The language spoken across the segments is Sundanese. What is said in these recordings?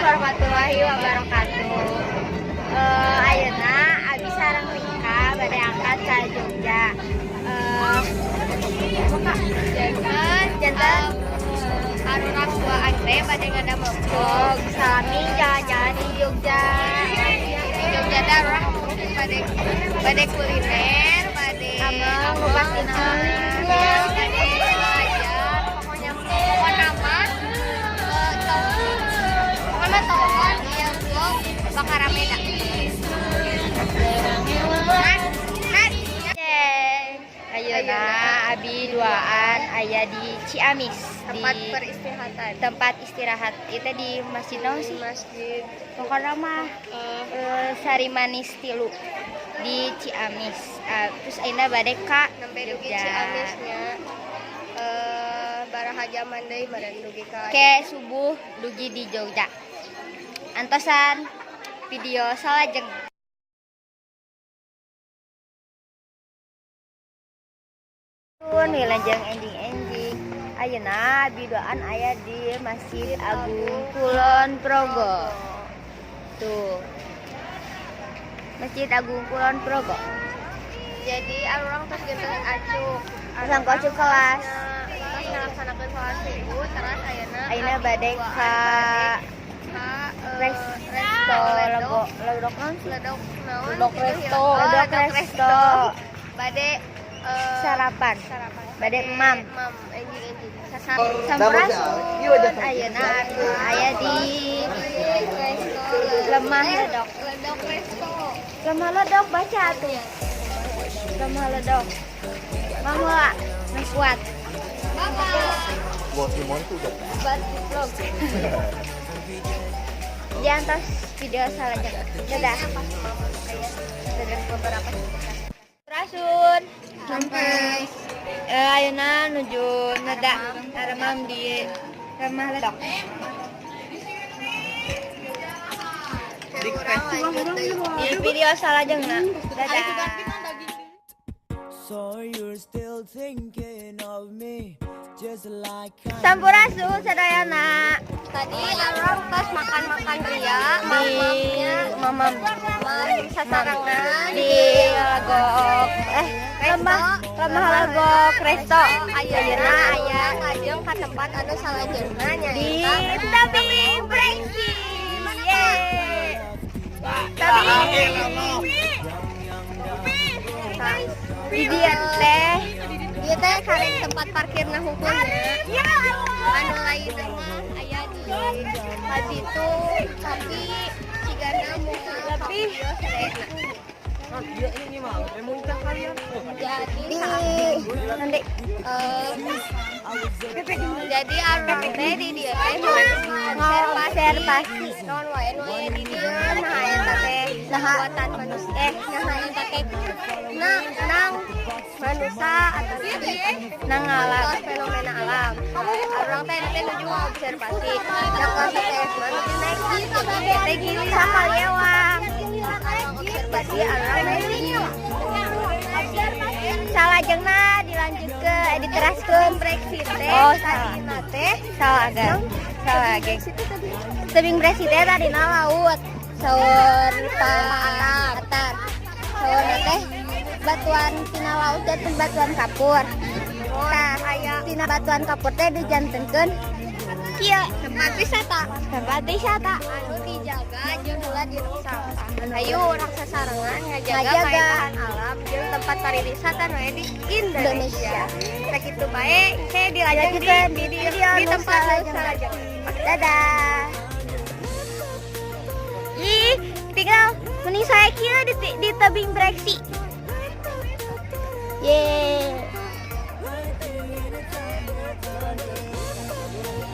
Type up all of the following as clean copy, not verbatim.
Warahmatullahi wabarakatuh. Ayeuna abi sareng Rika bade angkat ka Jogja. Kak, Janten janten arurang duaan teh bade ngadamel vlog salami jalan-jalan di Jogja. Di Jogja teh arurang bade bade kuliner, bade Ameng, nu pastina. Bade belajar, pokoknya pokoknya mah pokoknya tonton ieu vlog bakal rame dah. Nah, nah, Yeay. Ayeuna abi duaan aya di Ciamis, tempat di peristirahatan. Tempat istirahat itu di masjid naon sih? Masjid. Pokoknya mah Sari Manis Tilu di Ciamis. Terus ayeuna bade ka Nembe dugi Jogja. Ciamisnya baraha jaman deui meureun dugi ka Ke subuh dugi di Jogja. Antosan video salajeng. Wilujeng enjing-enjing. Ayeuna abi duaan aya di Masjid Agung Kulon Progo. Tuh. Masjid Agung Kulon Progo. Jadi arurang tos gitu acuk. Terus acuk kelas. Tos ngalaksanakeun sholat subuh, terus ayeuna Ayeuna abi bade duaan ka ka resto lego ledok naon sih? Ledok naon? Ledok Gitu ya. resto. Oh, Ledok ledok resto. Bade Sarapan. Sarapan. Bade emam. Emam enjing-enjing. Sasar. Sampurasun. Ayeuna aku aya di Resto Lemah Ledok. Ledok resto. Lemah Ledok, baca tuh. Lemah Ledok. Mama nu kuat. Bye bye. Buat Simon tuh udah. Buat vlog. Di antos video selanjutnya. Dadah. Pas mama kayak Dadah. Beberapa Rasun. Sampai. Ayeuna nuju neda aremam di Lemah Ledok. Di video salajengna. Dadah. So you're still thinking of me, just like I Sampurasun sadayana. Tadi arurang tos makan-makan ria, Di mamamnya mamam mam sasarangan di Legok, lemah lemah Legok Resto. Ayeuna aya ngajeng ka tempat anu salajengna, Di nyaeta Tebing Breksi. Yeay. Tebing di dieu teh. Ieu teh karek tempat parkirna hungkulnya. Ya. Anu lain mah aya di ka ditu, tapi cigana moal Lebih. Jadi Di nanti jadi arurang teh di dieu teh ngobservasi naon wae nu aya di dieu. Nah, eta teh Nah. buatan manusia, nah eta teh nah nang manusia atau nang alam. Tos fenomena alam. Arurang teh teh nuju ngobservasi. Nah, kelas UTS mah nuju naik gitu teh gitu. Sakaliewang. Observasi arurang naik gitu. Salajengna dilanjut ke diteraskeun. Brexit teh Oh, salah. tadina teh Salah agak, salah geng. Tebing Breksi teh tadina laut, saur atar, saur teh batuan tina laut dan batuan kapur. Tah, tina batuan kapur teh dijantenkeun kieu. Tempat wisata. Tempat wisata. Anu dijaga jeung ulah dirusak. Ayo urang sasarengan ngajaga Ngajaga. Kaendahan alam jeung tempat pariwisata nu aya di Indonesia. Indonesia. Sakitu bae, engke dilanjut di Dilanjutkeun video video di nu tempat nu salajengna. salajengna. Dadah. Ih, tinggal mending saya kira di Tebing Breksi. Yeay.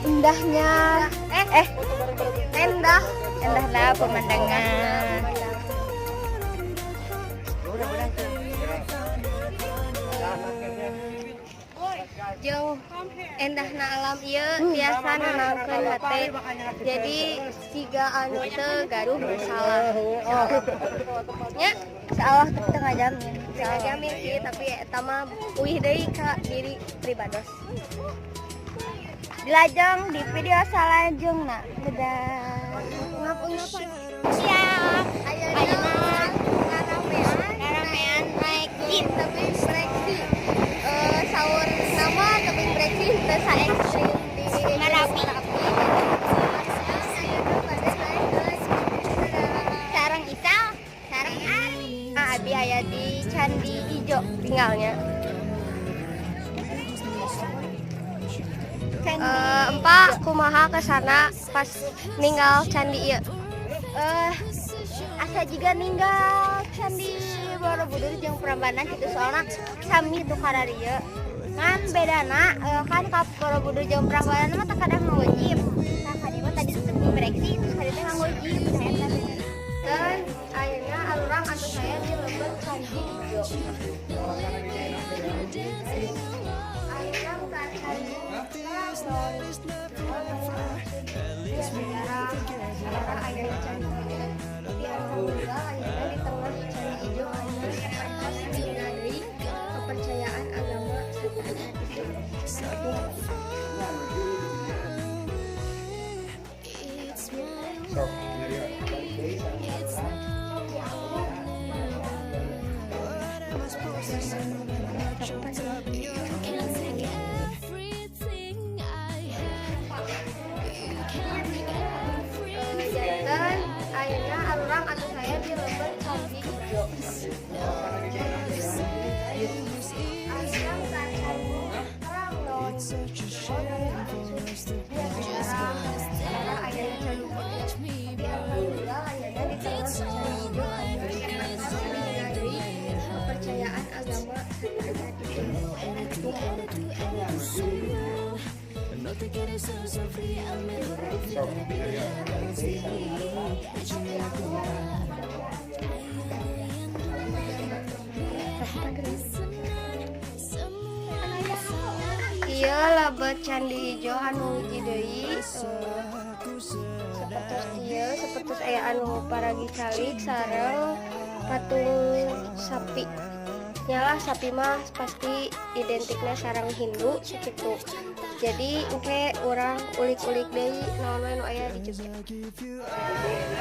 Indahnya Endah. Indahlah pemandangan. Jeung endahna alam ieu tiasa nenangkeun hate. Jadi siga anu teu gaduh masalah. Nya, Insyaallah teu ngajamin. Teu ngajamin sih, tapi eta mah uih deui ka diri pribados. Dilajeng di video salajengna. Dadah. Ngap-ngapan. Siap. Ayeuna ngaramean Ngaramean naik jeep. Tebing Breksi. Saur nama Tebing Breksi teu sa ekstrim di Merapi. Ayeuna bade naik ke Sareng Isal, sareng Ari. Nah, abi aya di Candi Ijo tinggalnya. Candi. Empak kumaha kesana pas ninggal candi ieu? Asa juga ninggal Candi Borobudur jeung Prambanan gitu, soalnya sami tuh kararieu. Ngan bedana kan ka Borobudur jeung Prambanan mah teu kadang nganggo jeep. Nah, ka dieu mah tadi tetep Breksi, terus ka dieu teh nganggo jeep. Nah, eta bedana. Dan ayeuna arurang atuh saya di lembur Candi Ijo. Ayeuna ka Candi sejarah sejarah aya di Candi Ijo. Tapi alhamdulillah ayeuna di tengah Candi Ijo aya sapertos dina deui kepercayaan agama sateuacan itu. Sok, nyari balik deui sareng urang. Janten ayeuna arurang atuh saya di lembur Candi Ijo. Ayeuna ka Candi terang naon sejarah sejarah aya di Candi Ijo. Tapi alhamdulillah ayeuna di tengah Candi Ijo aya sapertos dina deui kepercayaan agama sateuacan itu. Sok, nyari balik deui sareng urang. Ieu lebet Candi Ijo anu hiji deui, sapertos ieu, sapertos aya anu paragi calik sareng patung sapi. Nyalah, sapi mah pasti identikna sareng Hindu sakitu. Jadi engke urang ulik-ulik deui naon we nu aya di Jogja.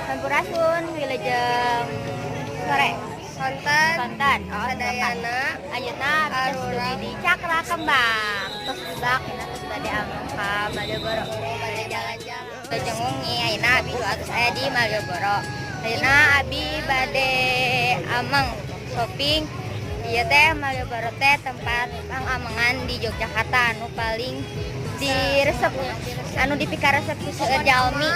Sampurasun, wilujeng sore. Sonten. Sonten. Oh, sadayana. Ayeuna abdi tos dugi di Cakra Kembang. Tos dibak tina, tos bade ameng ka Malioboro. Bade jalan-jalan. Wilujeng wengi, ayeuna abi tos aya di Malioboro. Ayeuna abi bade ameng shopping. Ieu teh Malioboro teh tempat pangamengan di Yogyakarta anu paling diresep, anu dipikaresep ku seueur jalmi.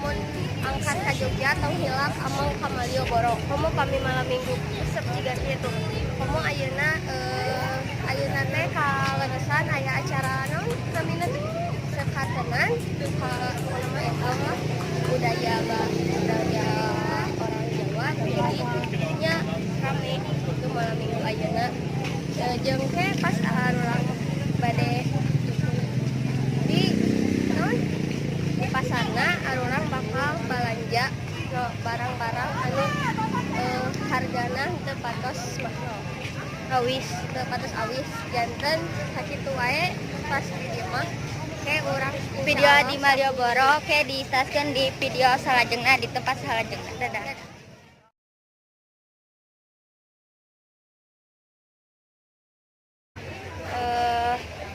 Mun angkat ka Jogja tong hilap ameng ka Malioboro. Komo pami malam Minggu resep jiga kitu. Komo ayeuna ayeuna teh kaleresan aya acara naon namina teh, sekatenan ka nama apa, budaya budaya orang Jawa, jadi nya rame itu malam Minggu ayeuna. Jeung ke pas urang bade di naon di pasarna, arurang bakal balanja no barang-barang anu hargana teu patos mahal awis, teu patos awis. Janten sakitu wae pas di dieu mah, ke urang insya Video Allah di Malioboro ke ditaskeun di video salajengna, di tempat salajengna. Dadah.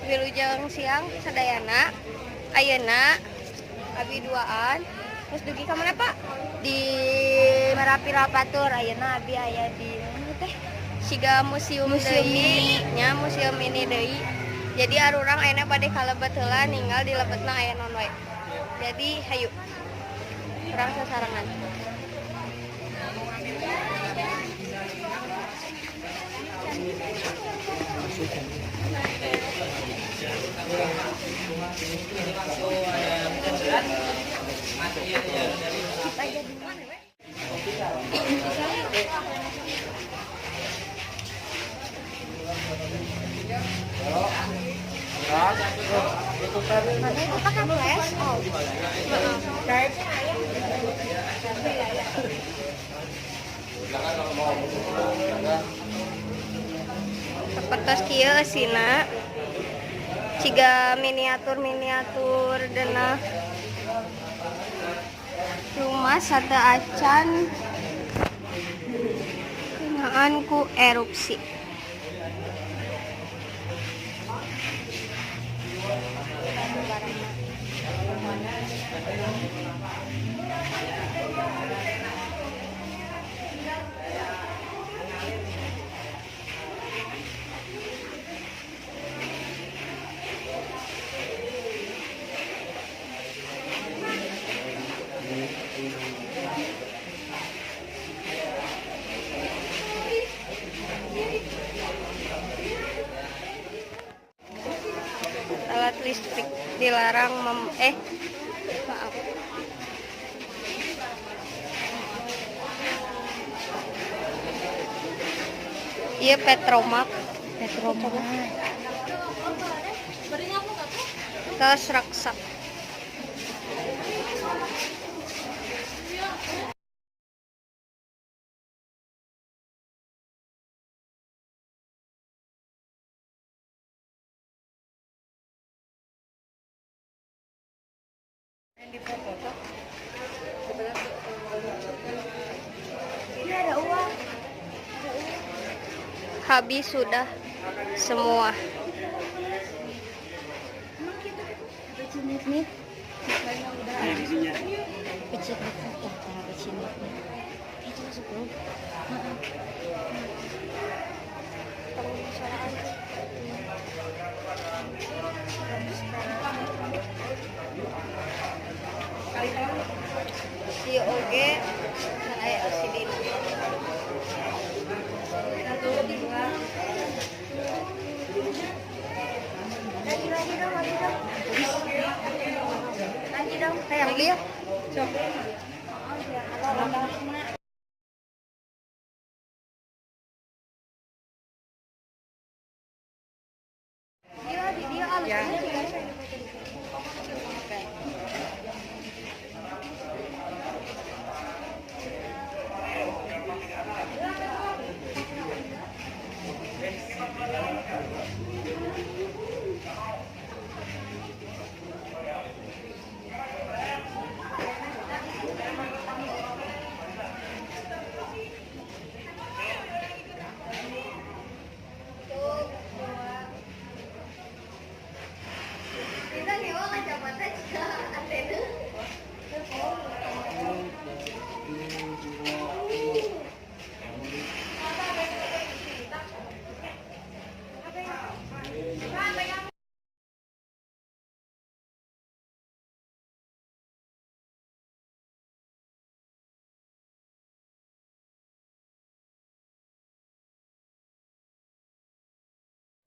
Wilujeng siang sadayana. Ayeuna abi duaan terus dugi ka mana, Pak? Di Merapi Rapatur. Ayeuna abi aya di mana teh? Siga museum, Museum deui mini. Nya, museum mini deui. Jadi arurang ayeuna bade kalebet heula, ninggal di lebetna aya naon wae. Jadi hayu urang sasarengan. Pakai flash? Oh, maaf. Sapertos kieu eusina, ciga miniatur miniatur denah. Rumah sateuacan ngeunaan ku erupsi. Alat listrik dilarang mem eh maaf. Iya, Petromak. Petromak. Tos raksa. Ini ada uang. Habis sudah semua. Emang gitu? Pecin nih. Pecin nih. Pecin nih. Itu masuk belum? Si oge can aya osidin. Lagi lagi dong, lagi dong. Lagi dong. Hayang lieu. Dia di dia alus Ya. Kita nyewa kacamata juga antena.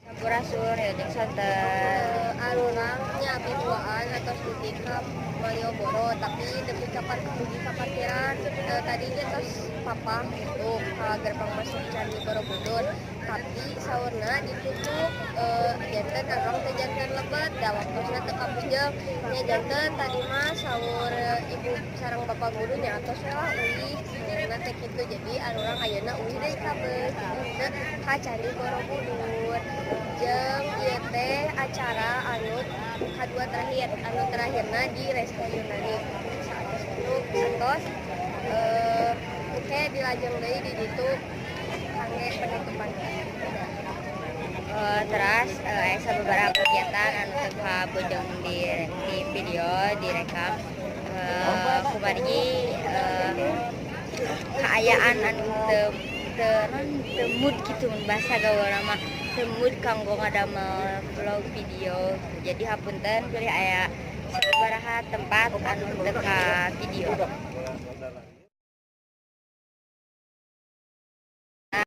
Sampurasun, Wilujeng Sonten. Arurang nya abi duaan atau dugi ka Malioboro, tapi demi ka dugi ka parkiran, tadi ge tos papah gitu ka gerbang masuk Candi Borobudur, tapi saurna ditutup, janten arurang teh janten lebet da waktosna teu kapujeng nya. Janten tadi mah saur ibu sareng bapak gurunya atos we lah uih, saurna teh kitu. Jadi arurang ayeuna uih deui ka beus, jadi henteu ka Candi Borobudur. Jeung ieu teh acara anu kadua terakhir, anu terakhirna di Resto Yunani. Saatos itu atos, engke dilajeng deui di ditu kangge penutupan. Teras aya sababaraha kegiatan anu teu kabojong di video direkam, kumargi kaayaan anu teu teu naon, teu mood kitu, mun bahasa gaulna mah teu mood kanggo ngadamel vlog video. Jadi hapunten bilih aya sababaraha tempat anu teu ka video.